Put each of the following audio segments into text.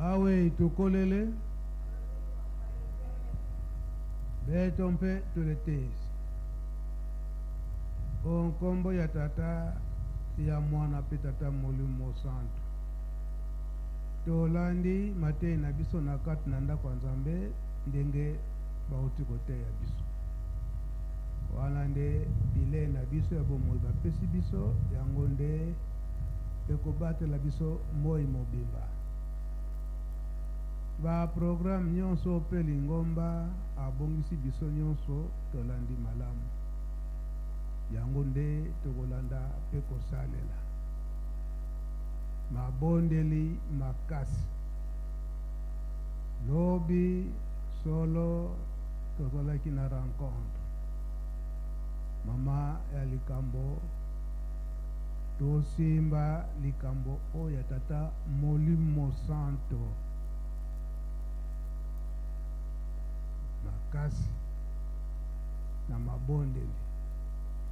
Awei tokolele beto mpe toletezi o nkombo ya Tata, ya Mwana mpe Tata Molimo Mosantu. Tolandi mateyi na biso na kati na ndako ya Nzambe ndenge bauti koteya biso. Wana nde bilei na biso ya bomoi bapesi biso, yango nde ekobatela biso moi mobimba. Ba programme nyonso mpe lingomba abongisi biso nyonso tolandi malamu. Yango nde tokolanda mpe kosalela. Mabondeli makasi. Lobi solo tozalaki na rencontre. Mama ya likambo Tosimba likambo oyo ya Tata Molimo Santo makasi na mabondeli.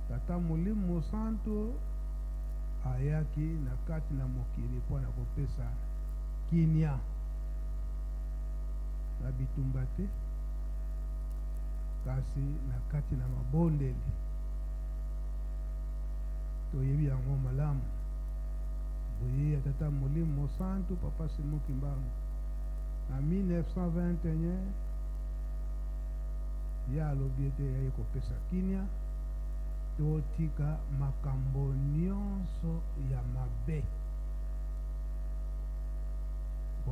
Tata Molimo Santo ayaki na kati na mokili mpo na kopesa kimia na bitumba te, kasi na kati na mabondeli. Toyebi yango malamu. Boye ya Tata Molimo Mosantu, Papa Simon Kimbangu, na 1921, ye alobi ete yaye kopesa kimia, totika makambo nyonso ya mabe.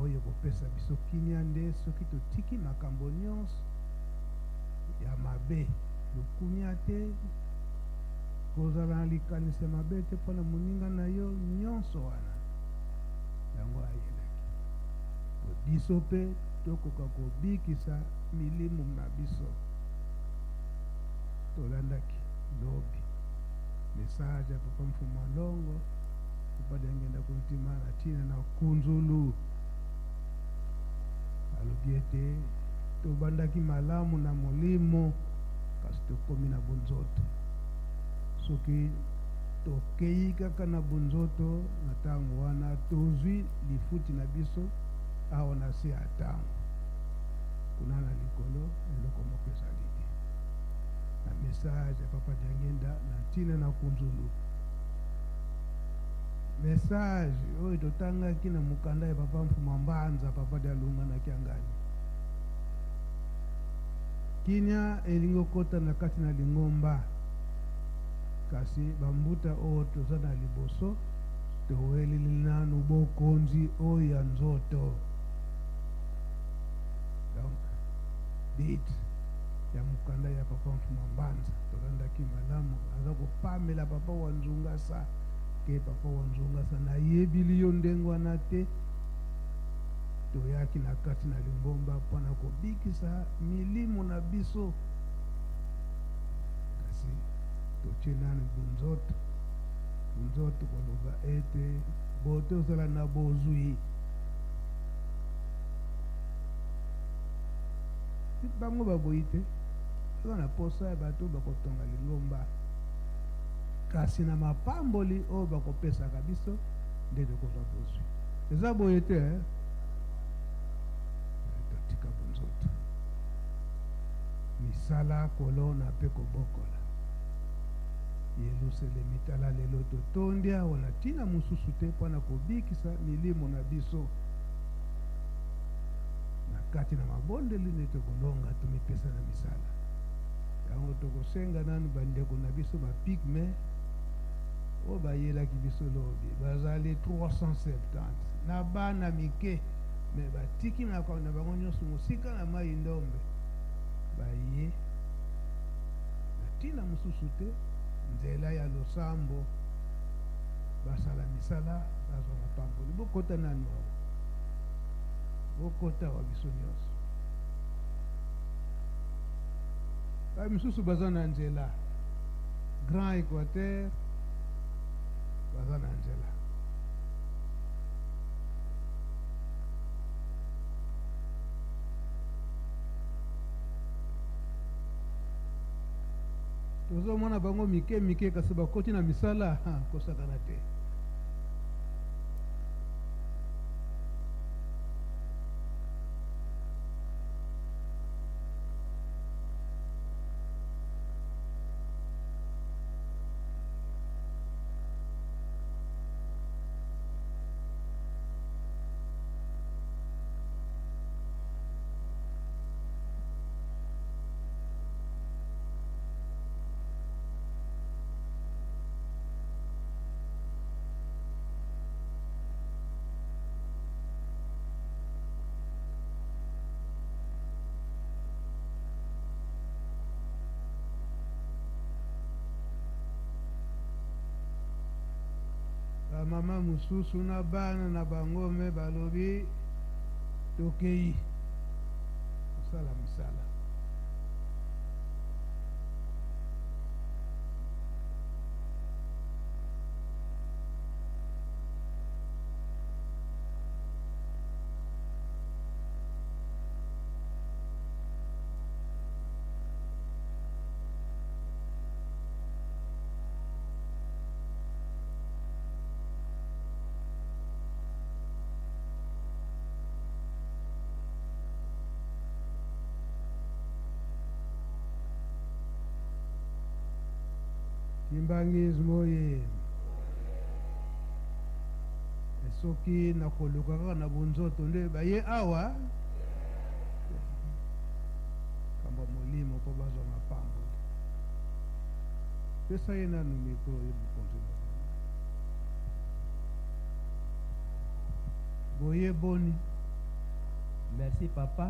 Oyo ekopesa biso kimia nde soki totiki makambo nyonso ya mabe, lokunia te, Kozala na likanisi ya mabe te mpo na moninga na yo, nyonso wana yango ayelaki mpo biso mpe tokoka kobikisa milimo na biso. Tolandaki lobi message ya Papa Mfumu Alongo, Papa Diangienda Kuntima na ntina na Kunzulu. Alobi ete tobandaki malamu na molimo kasi tokomi na bonzoto. Soki tokei kaka na bonzoto na ntango wana, tozwi lifuti na biso awa na se ya ntango. Kuna na likolo eloko moko ezali te. Na message ya Papa Diangienda na ntina na Kunzulu, message oyo totangaki na mokanda ya Papa Mfuma Mbanza, Papa Dialunga na Kiangani. Kimia elingi kokota na kati na lingomba, kasi ba mbuta oyo toza na liboso toweleli nanu bokonzi oyo ya nzoto. Donc but ya mokanda ya Papa Mfuma Mbanza tolandaki malamu, aza kopamela Papa wa Nzungasa ke Papa wa Nzungasa nayebili yo ndenge wana te. Toyaki na kati na lingomba mpo na kobikisa milimo na biso, kasi totie nanu bunzoto bunzoto koloba ete bo tozala na bozwi. Bango baboyi te, baza na posa ya bato bakotonga lingomba, kasi na mapamboli oyo bakopesaka biso nde tokozwa bozwi. Eza boye te eh? Totika bonzoto, misala, kolona mpe kobokola Yelusalemi. Tala lelo totondi awa na ntina mosusu te mpo na kobikisa milimo na biso. Na kati na mabondeli nde tokolonga, tomipesa na misala yango. Tokosenga nanu bandeko na biso ba pygmee oyo bayelaki biso lobi bazali 370 na bana mike, me batiki makambo na bango nyonso mosika na mai ndombe, baye na ntina mosusu te, nzela ya losambo, basala misala, bazwa mapamboli. Bokota nanu awa, bokota awa biso nyonso. Ba misusu baza na nzela Grand Equateur, baza na nzela. Tozomona bango mike mike, kasi bakoti na misala kosakana te. Ba mama mosusu na bana na bango me balobi tokeyi kosala misala. Kimbanguisme oye! Soki nakoluka kaka na bonzoto nde baye awa kambo molimo mpo bazwa mapamboli. Pesa ye nanu micro ye mokonzi na bango. Boye boni? Merci papa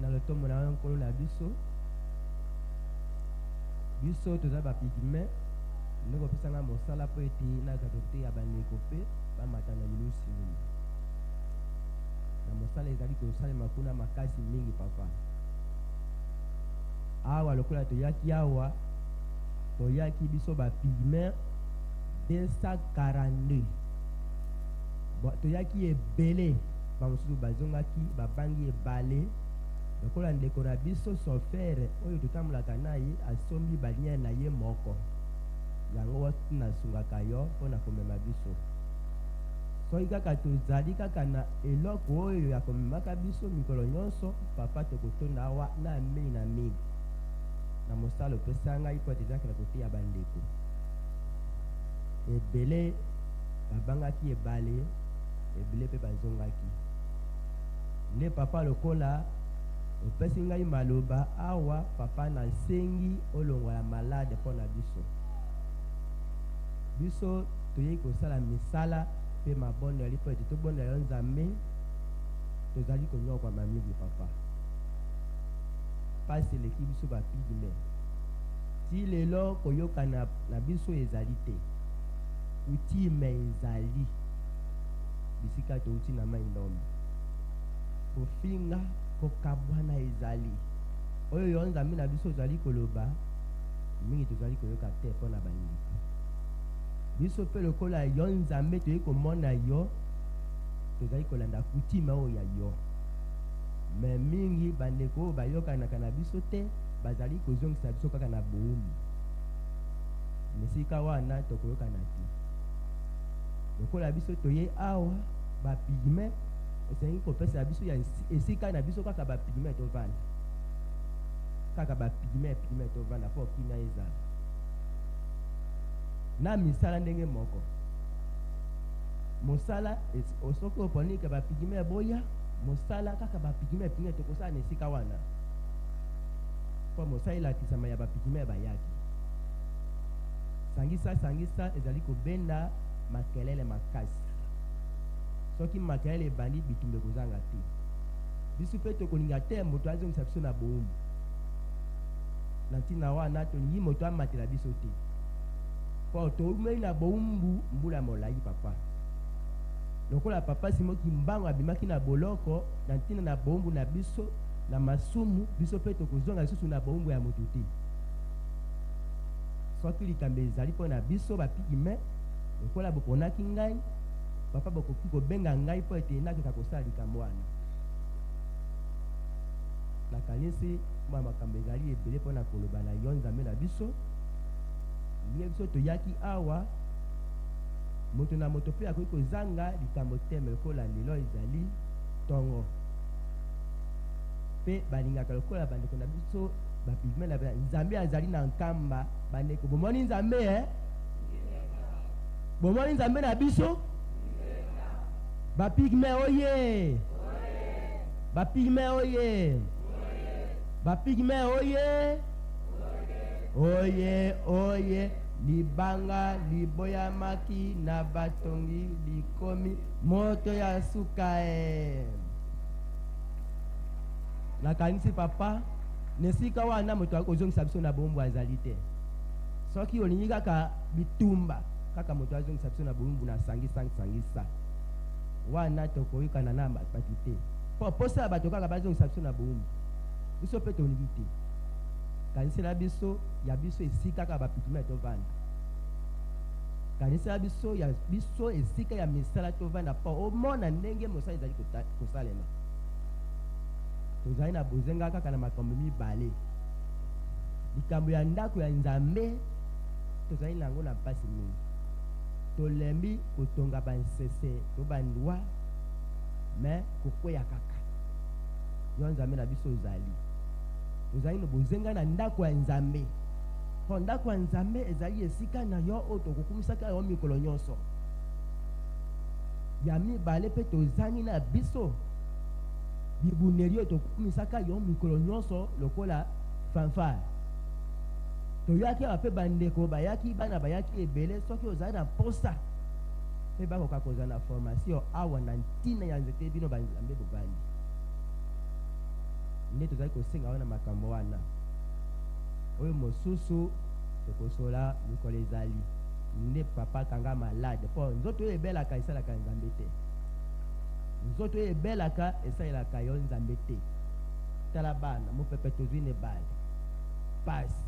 na lotomo na yo nkolo na biso. Biso toza ba pygmee nde kopesa nga mosala mpo ete nazwa koteya bandeko mpe bamata na Yelusalemi. Na mosala ezali kosalema kuna makasi mingi papa. Awa lokola toyaki awa, toyaki biso ba pygmee 242. Bon, toyaki ebele, bamosusu bazongaki, babangi ebale. Lokola ndeko na biso chauffeur oyo totambolaka na ye asombi baniere na ye moko, yango nasungaka yo mpo na komema biso. Soki kaka tozali kaka na eloko oyo ya komemaka biso mikolo nyonso, papa, tokotonda awa na mingi na mingi na mosala opesa ngai mpo ete nakenda koteya bandeko. Ebele babangaki ebale, ebele mpe bazongaki. Nde papa, lokola opesi ngai maloba awa, papa, nasengi olongola malade mpo na biso. Biso toyei kosala misala mpe mabondeli mpo ete tobondela yo Nzambe, tozali konyokwama mingi papa. Pasi eleki biso ba pygme. Ti lelo koyokana na biso ezali te. Coutume ezali bisika touti na mai ndombe. Kofinga, kokabwana ezali. Oyo yo Nzambe na biso ozali koloba mingi tozali koyoka te mpo na bandeko. Biso mpe lokola yo Nzambe toyei komona yo, tozali kolanda coutume oyo ya yo. Mais mingi bandeko oyo bayokanaka na biso te bazali kozongisa biso kaka na bowumbu. Na esika wana tokoyokana te. Lokola biso toye awa ba pygmee, esengi kopesa biso ya esika na biso kaka ba pygmee tovanda. Kaka ba pygmee pygmee tovanda mpo kimia ezala. Na misala ndenge moko. Mosala soki oponi ke ba pygmee boya, mosala kaka ba pygmee pygmee tokosala na esika wana. Mpo mosala elakisama ya ba pygmee bayaki. Sangisa sangisa ezali kobenda makelele makasi. Soki makelele ebandi, bitumba ekozanga te. Biso mpe tokolinga te moto azongisa biso na bowumbu. Na ntina wana, tolingi moto amatela biso te. Mpo toumeli na bowumbu mbula molai, papa. Lokola papa Simon Kimbangu abimaki na boloko na ntina na bowumbu na biso na masumu, biso mpe tokozonga lisusu na bowumbu ya moto te. Soki likambo ezali mpo na biso ba pygmees, lokola boponaki ngai, papa, bokoki kobenga ngai mpo ete nakeka kosala likambo wana. Nakanisi mwa makambo ezali ebele mpo na koloba na yo, Nzambe na biso. Ndenge biso toyaki awa, moto na moto mpe akoki kozanga likambo te, me lokola lelo ezali ntongo, mpe balingaka lokola bandeko na biso ba pygmee na Nzambe azali na nkamba. Bandeko, bomoni Nzambe eh? Bomoni Nzambe na biso? Ba pygmee oye! Ba pygmee oye! Ba pygmee oye! Oye, oye, libanga liboyamaki na batongi likomi moto ya suka e. Nakanisi papa, na esika wana moto akoki kozongisa biso na boombo azali te. Soki olingi kaka bitumba, Kaka moto azongisa biso na bolumbu na sangisa sangisa wana, tokoyokana na bato te, mpo posa ya bato kaka bazongisa biso na bolumbu, biso mpe tolingi te. Kanisela biso ya biso esika kaka bapygmées tovanda, kanisela biso ya biso esika ya misala tovanda, mpo omona ndenge mosala ezali kosalema. Tozali na bozenga kaka na makambo mibale: likambo ya ndako ya Nzambe, tozali na yango na mpasi mingi, tolembi kotonga bansese to bandwa, me kokweya kaka. Yo Nzambe na biso ozali, tozali na bozenga na ndako ya Nzambe, mpo ndako ya Nzambe ezali esika na yo oyo tokokumisaka yo mikolo nyonso. Ya mibale mpe, tozangi na biso bibuneli oyo tokumisaka yo mikolo nyonso lokola fanfare. Toyaki awa mpe bandeko bayaki, bana bayaki ebele. Soki ozali na mposa mpe bakoka kozala na formation awa na ntina ya nzete bino banzambe bovandi, nde tozali kosenga wana makambo wana. Oyo mosusu tokosola mikolo ezali nde papa akanga malade, mpo nzoto oyo ebelaka esalaka Nzambe te, nzoto oyo ebelaka esalelaka yo Nzambe te. Tala bana, mopepe tozwi na ebale, pasi,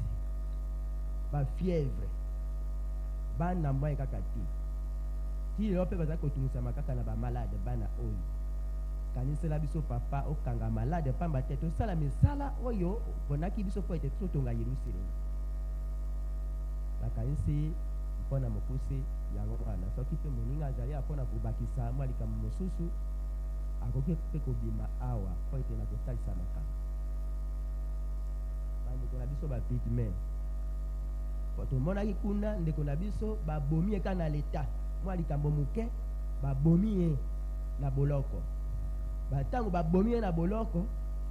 bafièvre, bana mbwaye kaka te. Ti lelo mpe bazali kotungisama kaka na bamalade. Bana oyo, kanisela biso papa, okanga malade, pamba te tosala misala oyo oponaki biso mpo ete totonga Yerusalemi. Bakanisi mpona mokuse yango wana. Soki mpe moninga azali mpona kobakisa mwa likambo mosusu, akoki mpe kobima awa mpo ete na kotalisa makambo. Bandeko na biso bapygmées, po tomonaki kuna ndeko na biso babomi ye kaka na leta, mwa likambo moke, babomi ye na boloko. Bantango babomi ye na boloko,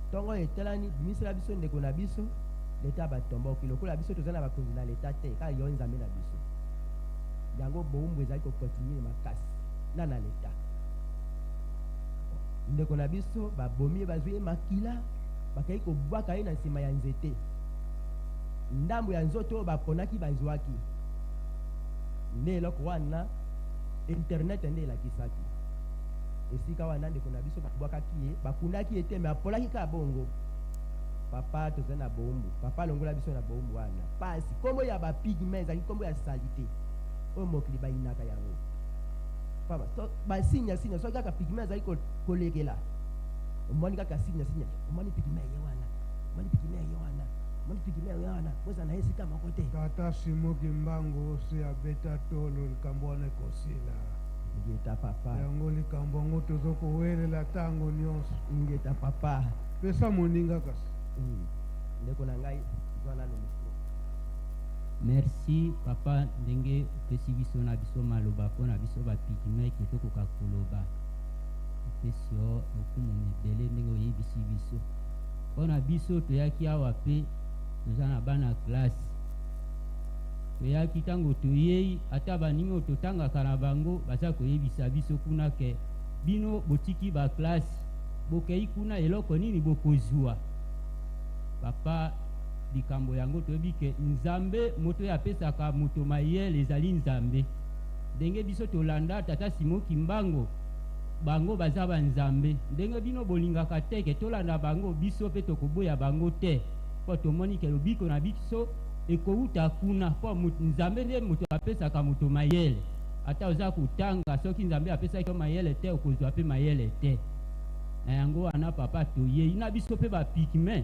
ntongo etalani, bimisela biso ndeko na biso. Leta batomboki lokola biso toza na bakonzi na leta te, kaka yo Nzambe na biso. Yango bowumbu ezali kocontinuer makasi na leta. Ndeko na biso babomi ye, bazwi ye makila, bakei kobwaka ye na nsima ya nzete. Ndambo ya nzoto oyo baponaki bazwaki nde eloko wana internet nde elakisaki esika wana ndeko na biso babwakaki ye. Bakundaki ye te, me apolaki kaka bongo. Papa, tozali na bowumbu. Papa, alongola biso na bowumbu wana pasi. Nkombo ya bapygmées ezali nkombo ya saleté oyo mokili bayinaka yango. Papa, so, basinya sinya, soki kaka pygmée azali kolekela, omoni kaka sinya sinya, omoni pygmée ye wana, omoni pygmée ye wana, omoni pygmée ye wana, bozala na ye esika moko te. Tata Simo Kimbangu osi abeta tolo, likambo wana ekosila. Ngeta papa. Yango likambo yango tozokowelela ntango nyonso. Ngeta papa. Pesa moninga kasi. Ndeko na ngai, zwa nano micro. Merci papa, ndenge opesi biso na biso maloba mpo na biso bapygmées ke tokoka koloba. Opesi yo lokumu mebele ndenge oyebisi biso. Mpo na biso toyaki awa mpe toza na bana classe. Toyaki, ntango toyei, ata baningi oyo totangaka na bango baza koyebisa biso kuna ke bino botiki baclasse, bokei kuna, eloko nini bokozwa? Papa, likambo yango toyebi ke Nzambe moto oyo apesaka moto mayele ezali Nzambe. Ndenge biso tolanda tata Simo Kimbango, bango baza banzambe. Ndenge bino bolingaka te ke tolanda bango, biso mpe tokoboya bango te, mpo tomoni ke lobiko na biso ekouta kuna, mpo Nzambe nde moto apesaka moto mayele. Ata oza kotanga, soki Nzambe apesaki yo mayele te, okozwa mpe mayele te. Na yango wana papa, toyei na biso mpe bapygmées,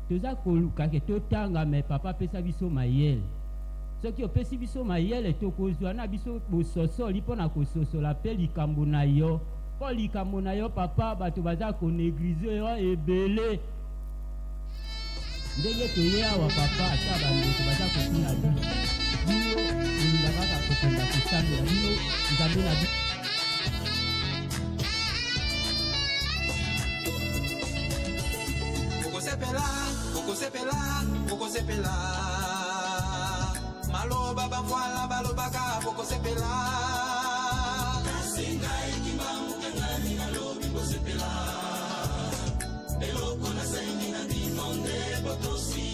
toza koluka ke totanga, me papa apesa biso mayele. Soki opesi biso mayele, tokozwa na biso bososoli mpo na kososola mpe likambo na yo, mpo likambo na yo papa, bato baza konégliger yo ebele. Ndenge toye awa papa, ata bandeko baza kotuna bino, bino bolinga kaka kokenda kosambela, bino Nzambe na bino. Okosepela, okosepela, okosepela. Maloba bamvwala balobaka, bokosepela. Kasi ngai Kimbangu Kiangani nalobi bosepela. Eloko nasengi na bino nde botosi.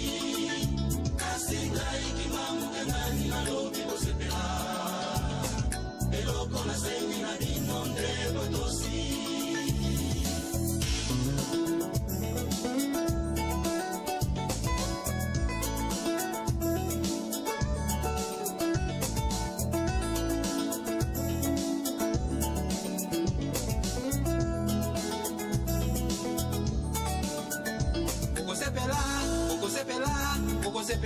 Kasi ngai Kimbangu Kiangani nalobi bosepela.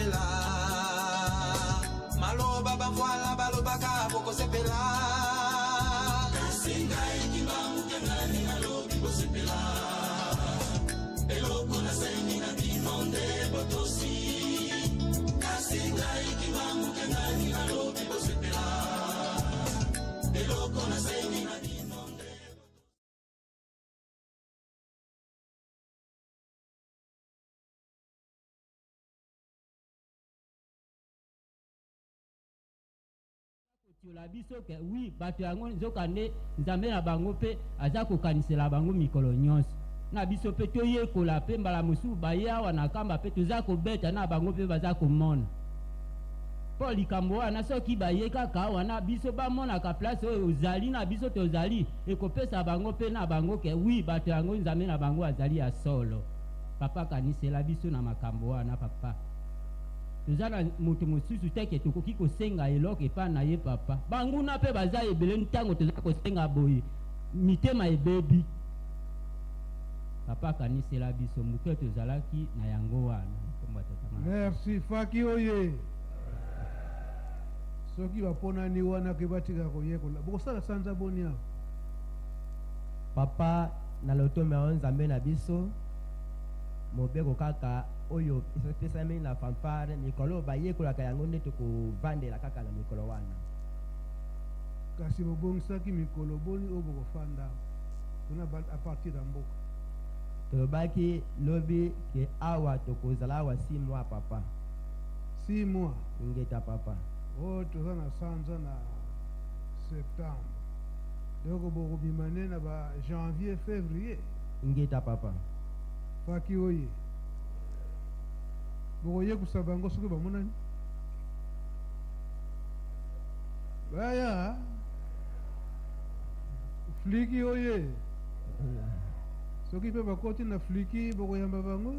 bokosepela maloba bamvwala balobaka bokosepela kasi ngai kimbangu kiangani nalobi bosepela eloko nasengi na bino nde botosi kasi ngai kimbangu kiangani nalobi bosepela eloko nasengi na bino nde. Kotiola biso ke wi bato yango nzokande Nzambe na bango mpe aza kokanisela bango mikolo nyonso. Na biso mpe toyekola mpe mbala mosusu baye awa na Nkamba mpe toza kobeta na bango mpe baza komona. Mpo likambo wana soki baye kaka awa na biso bamonaka place oyo ozali na biso tozali, ekopesa bango mpe na bango ke wi bato yango Nzambe na bango azali ya solo. Papa kanisela biso na makambo wana papa. Toza na moto mosusu te ke tokoki kosenga eloko epai na ye papa. Banguna mpe baza ebele ntango toza kosenga boye mitema ebebi. Papa kanisela biso moke tozalaki na yango wana. Nkombo ya Tata Mwana. Merci Faki oye. Soki baponani wana ke batika koyekola. Bokosala sanza boni awa? Papa na lotomo ya Nzambe na biso, mobeko kaka oyo epesami na fanfare mikolo oyo bayekolaka yango nde tokovandela kaka na mikolo wana. Kasi bobongisaki mikolo boni oyo bokofanda awa kuna à partir ya mboka? Tolobaki lobi ke awa tokozala awa 6 mois papa. 6 mois? Ingeta papa. Oyo toza na sanza na septembre. Donc bokobima nde na ba janvier fevrier? Ingeta papa. Faki oye. Bokoyekusa bango soki bamonani? Baya. Fliki oye. Soki mpe bakoti na fliki bokoyamba bango?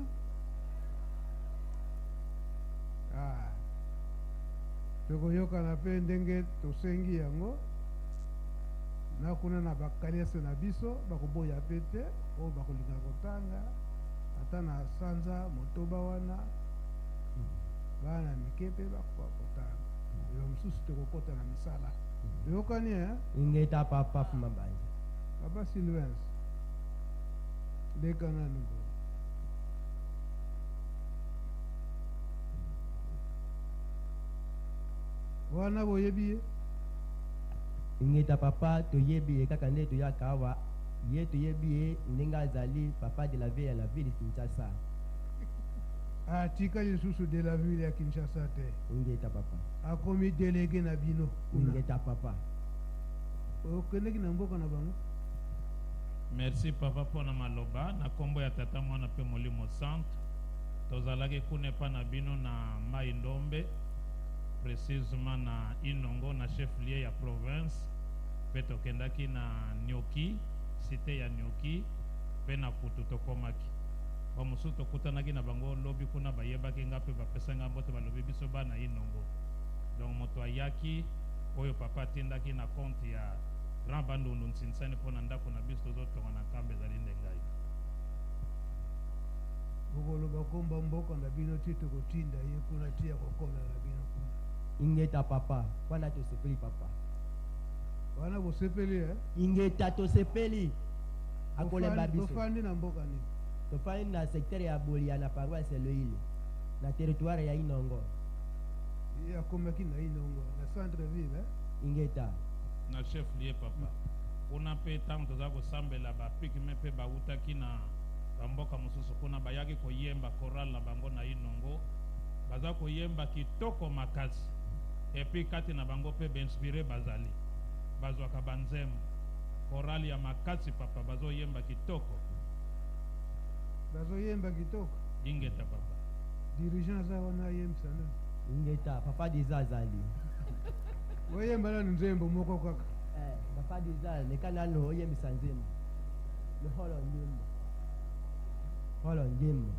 Ah. Tokoyokana mpe ndenge tosengi yango na kuna na bakalese na biso bakoboya mpe te oyo bakolinga kotanga ata na sanza motoba wana bana mike mpe bakoka kotanga. Yo mosusu tokokota na misala. Toyokani eh? Ingeta papa Fuma Banza. Papa Sylvains, leka nanu boye. Wana boyebi ye? Ingeta papa, toyebi ye kaka nde toyaka awa, ye toyebi ye ndenge azali papa de la ville ya la ville Kinshasa. Atika lisusu de la ville ya Kinshasa te. Ingeta papa. Akomi delege na bino kuna. Ingeta papa. Okendeki na mboka na bango? Merci papa pona maloba na kombo ya tata mwana pe molimo santu tozalaki kuna epa na bino na mayi ndombe precisement na inongo na chef lieu ya province pe tokendaki na nioki cite ya nioki pe na kutu tokomaki ba mosusu tokutanaki na bango lobi kuna bayebaki nga pe bapesa nga mbote balobi biso bana inongo donc moto ayaki oyo papa atindaki na compte ya Grand Bandundu Nsinsani mpo na ndako na biso tozo tonga na Nkamba ezali nde ngai. Bokoloba komba mboka na bino ti tokotinda ye kuna ti akokona na bino kuna. Ingeta papa, wana tosepeli papa. Wana bosepeli eh? Ingeta tosepeli. Akolemba biso. Bofandi na mboka nini? Tofandi na secteur ya Bolia na paroisse Loile na territoire ya Inongo. Ye akomaki na Inongo na centre ville eh? Ingeta. Na chef lieu papa. Kuna pe tango toza kosambela ba pygmees pe bawutaki na ba mboka mosusu kuna bayaki koyemba chorale na bango na Inongo baza koyemba kitoko makasi et puis kati na bango pe ba inspires bazali bazwaka ba nzembo chorale ya makasi papa bazoyemba kitoko. Bazoyemba kitoko. Ingeta papa. Dirigeant aza wana ayembisa nani? Ingeta papa Deza azali. Boyemba nanu nzembo moko kaka. Eh, papa Deza leka nanu oyembisa nzembo. Holo nzembo. Holo nzembo.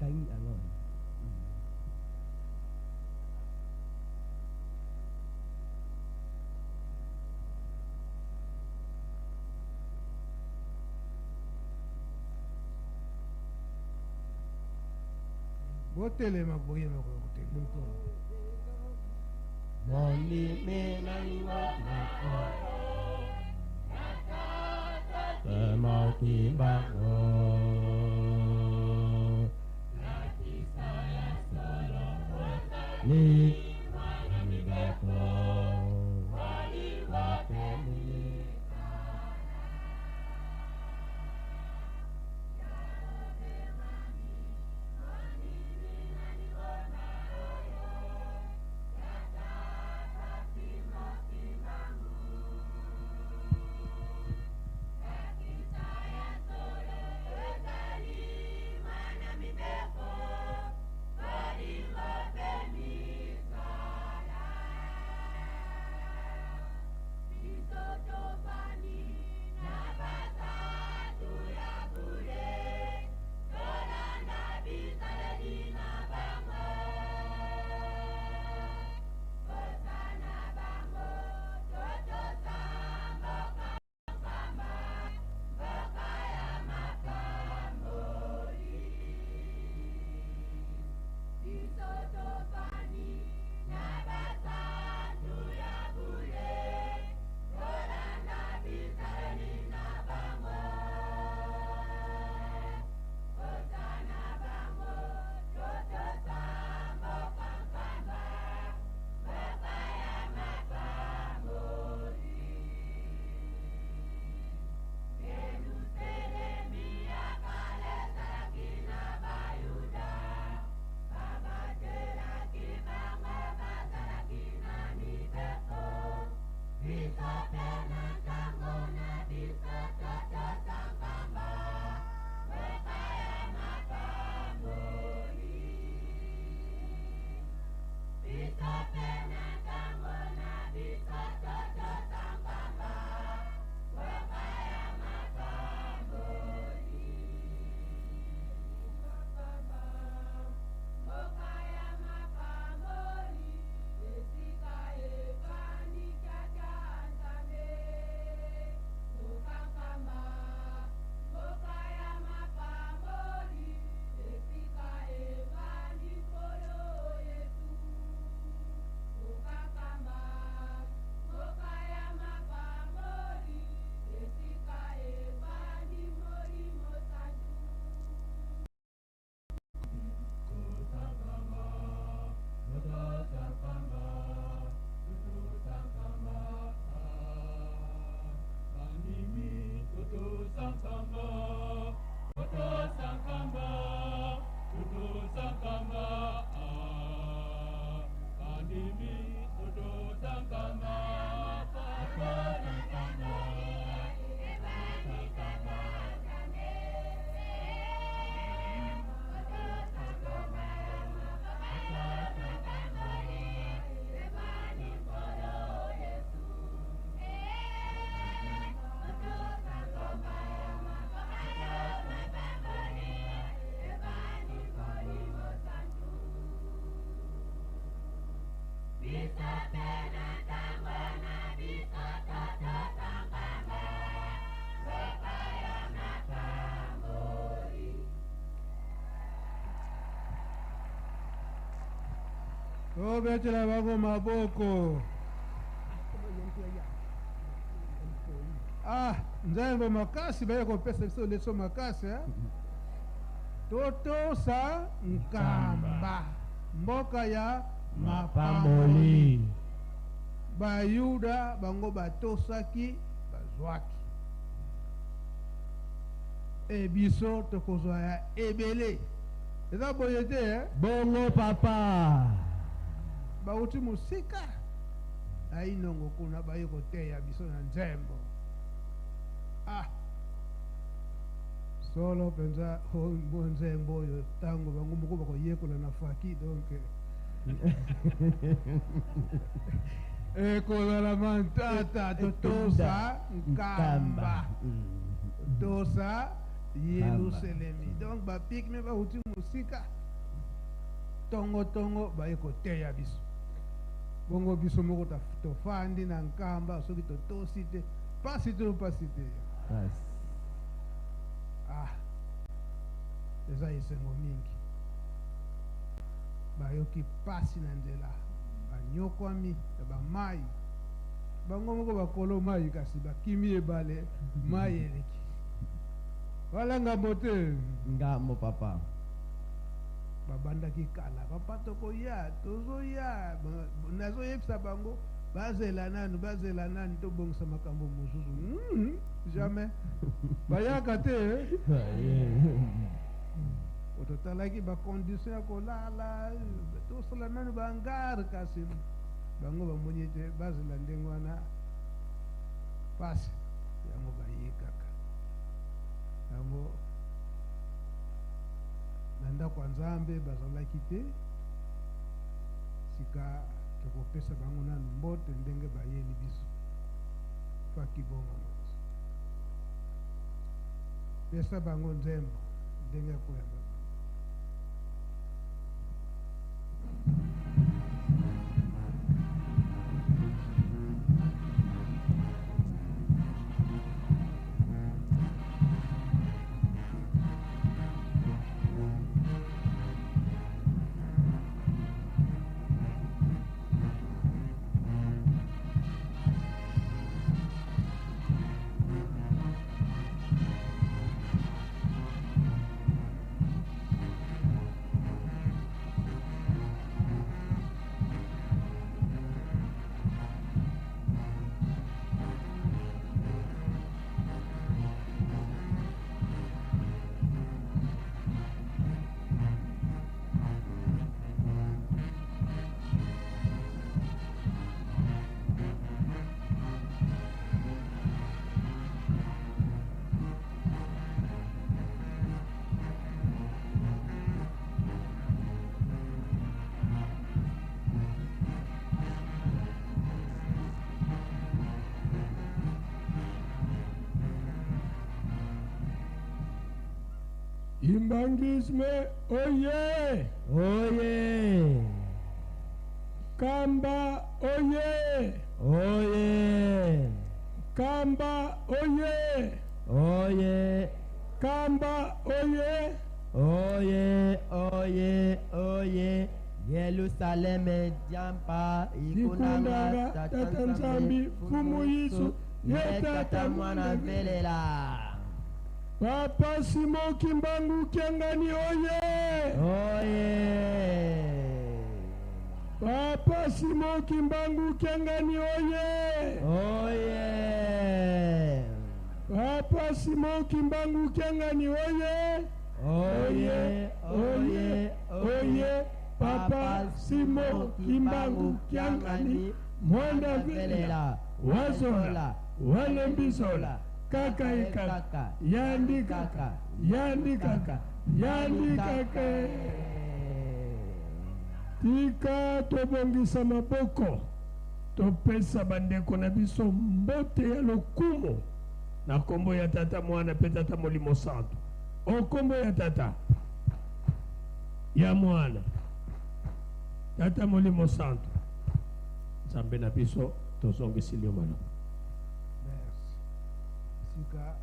Tangi yango. Botelema boyema kotelema. Tobetela bango maboko. Ah, nzembo makasi baye kopesa biso leso makasi eh? Totosa nkamba mboka ya mapamboli. Bayuda bango batosaki bazwaki. E biso tokozwa ya ebele. Eza boye te eh? Bongo papa. Bauti mosika na inongo kuna baye koteya biso na nzembo. Ah, solo mpenza mwa nzembo oyo ntango bango moko bakoyekola na faki donc ekozala mantata. Totosa nkamba, totosa Yelusalemi. Donc bapigme bauti mosika tongo-tongo baye koteya biso. Bongo biso moko tofandi na nkamba, soki totosi te, pasi to pasi te. Ah, eza esengo mingi. Bayoki pasi na nzela, banyokwami na ba mayi, bango moko bakolo mayi kasi bakimi ebale, mayi eleki. Wala ngambo te. Ngambo papa. Babandaki kala, papa tokoya, tozoya, nazoyebisa bango bazela nanu, bazela nanu tobongisa makambo mosusu. Mm, jamais. Bayaka te. Eh? Totalaki ba condition ya kolala, tosala nanu ba hangar kasi bango bamoni ete bazela ndenge wana pasi yango baye kaka yango na ndako ya Nzambe bazalaki te. Sika tokopesa bango nanu mbote ndenge bayeli biso faki bongo pesa bango nzembo ndenge ya koyamba bango. Kimbanguisme oye! Oye! Kamba oye! Oye! Kamba oye! Oye! Kamba oye! Oye! Oye! Oye! Yelusaleme diampa Ikundanga Tata Nzambi Mfumu Yesu ye Tata Mwana velela. Papa Simon Kimbangu Kiangani oye! Oye! Papa Simon Kimbangu Kiangani oye! Oye! Papa Simon Kimbangu Kiangani oye! Oye! Oye! Oye! Papa Simon Kimbangu Kiangani Mwana velela wazola walembisola kaka ekaka yandi kaka yandi kaka yandi kaka. Tika tobongisa maboko topesa bandeko na biso mbote ya lokumu na kombo ya Tata, Mwana mpe Tata Molimo Santu. O kombo ya Tata, ya Mwana, Tata Molimo Santu, Nzambe na biso, tozongisili yo maloba. Merci. Sika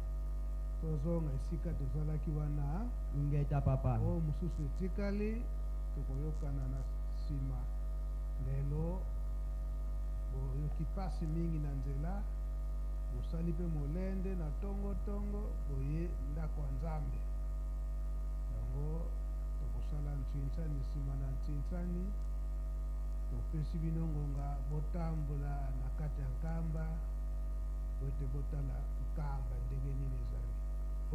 tozonga esika tozalaki wana. Ingeta papa. Oyo mosusu etikali tokoyokana na nsima. Lelo boyoki mpasi mingi na nzela, bosali mpe molende na tongo tongo boye ndako ya Nzambe. Yango tokosala ntsinsani nsima na ntsinsani. Topesi bino ngonga botambola na kati ya nkamba po ete botala nkamba ndenge nini ezali.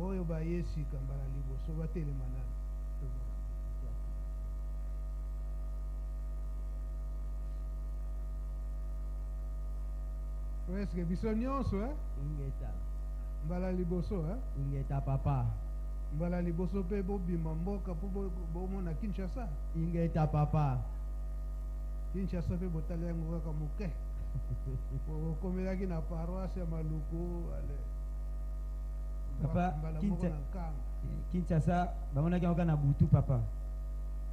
Oyo baye sika mbala liboso batelema nanu tomona. Presque biso nyonso eh? Ingeta. Mbala liboso eh? Ingeta papa. Mbala liboso pe bobima mboka po bomona Kinshasa. Ingeta papa. Kinshasa pe botali yango kaka moke. Bokomelaki na paroisse ya Maluku ale. Papa, Mbala moko na Nkamba. Kinshasa bamonaki yango kaka na butu papa.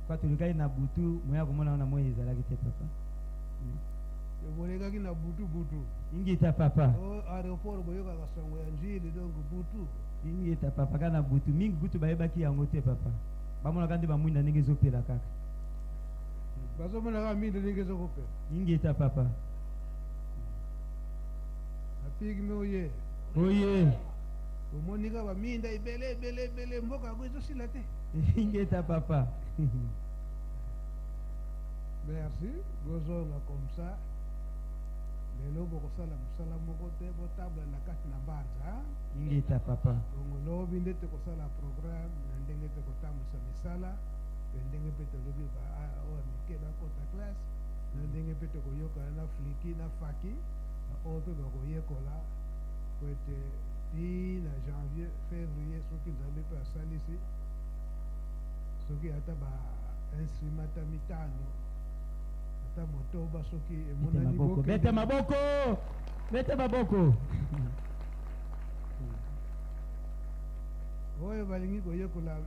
Kwa tolekaki na butu moya komona yango na moi ezalaki te papa. Bolekaki na butu butu. Ingeta papa. O aéroport boyokaka sango ya Njili donc butu. Ingeta papa kaka na butu mingi kutu bayebaki yango te papa. Bamonaka nde bamwinda ndenge ezopela kaka. Bazomona kaka minda ndenge ezokopela. Ingeta papa. Bapigme oye. Oye. Omoni kaka baminda ebele ebele ebele, mboka yango ezosila te. Ingeta papa. Merci, bozonga comme ça. Lelo bokosala mosala moko te, botabla na kati na mbanza. Ingeta papa. Bongo lobi nde tokosala programme na ndenge tokotambwisa misala, mpe ndenge mpe tolobi ba oyo mike bakota classe, na ndenge mpe tokoyokana na fliki na faki, na oyo mpe bakoyekola po ete ti na janvier fevrier, soki Nzambe mpe asalisi, soki ata ba instrument ata mitano ata motoba, soki Beta emonani maboko. bokende. Beta maboko. Beta maboko. Oyo balingi koyekola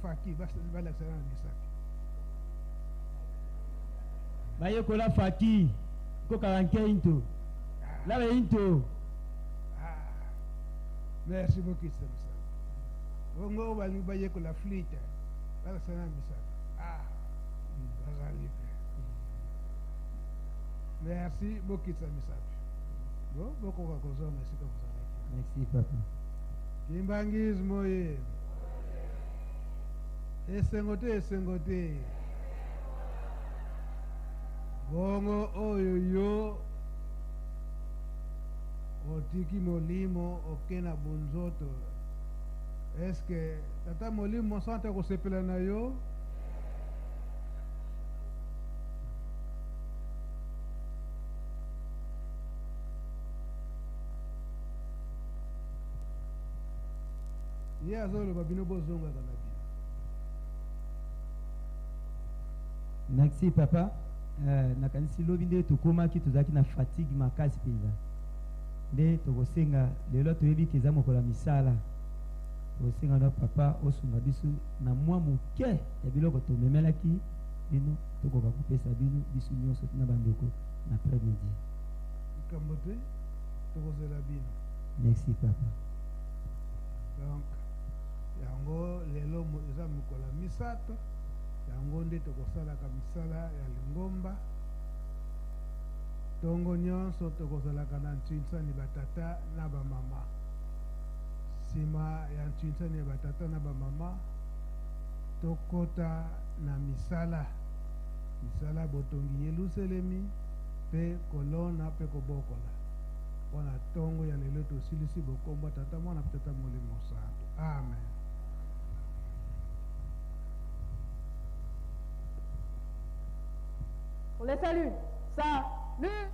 faki, balakisa na misapi. Bayekola faki. Kokaka nke into. Lala into. Ah, merci beaucoup misapi. Bongo oyo balingi bayekola flûte, balakisa na misapi. Ah, bazali mpe. Merci, bokitisa misapi. Bo bokoka kozonga esika bozalaki. Merci papa. Kimbangisme oye. Esengo te, esengo te. Bongo oyo yo otiki molimo oke na bonzoto, eske tata molimo santo akosepela na yo? Ye azoloba bino bozongaka na bino. Merci papa. Nakanisi lobi nde tokomaki, tozalaki na fatigue makasi mpenza, nde tokosenga lelo, toyebi ke eza mokolo ya misala, tokosenga na papa osunga biso na mwa moke ya biloko tomemelaki bino, tokoka kopesa bino biso nyonso na bandeko na après midi. Likambo te, tokozela bino. Merci papa. Donc yango lelo eza mokolo ya misato, yango nde tokosalaka misala ya lingomba. Ntongo nyonso tokozalaka na ntwinsani batata na bamama. Nsima ya ntwinsani ya batata na bamama, tokota na misala, misala botongi Yelusalemi mpe kolona mpe kobokola. Mpo na ntongo ya lelo tosilisi bokombo Tata, Mwana mpe Tata Molimo Santu. Amen. On les salue. Salut.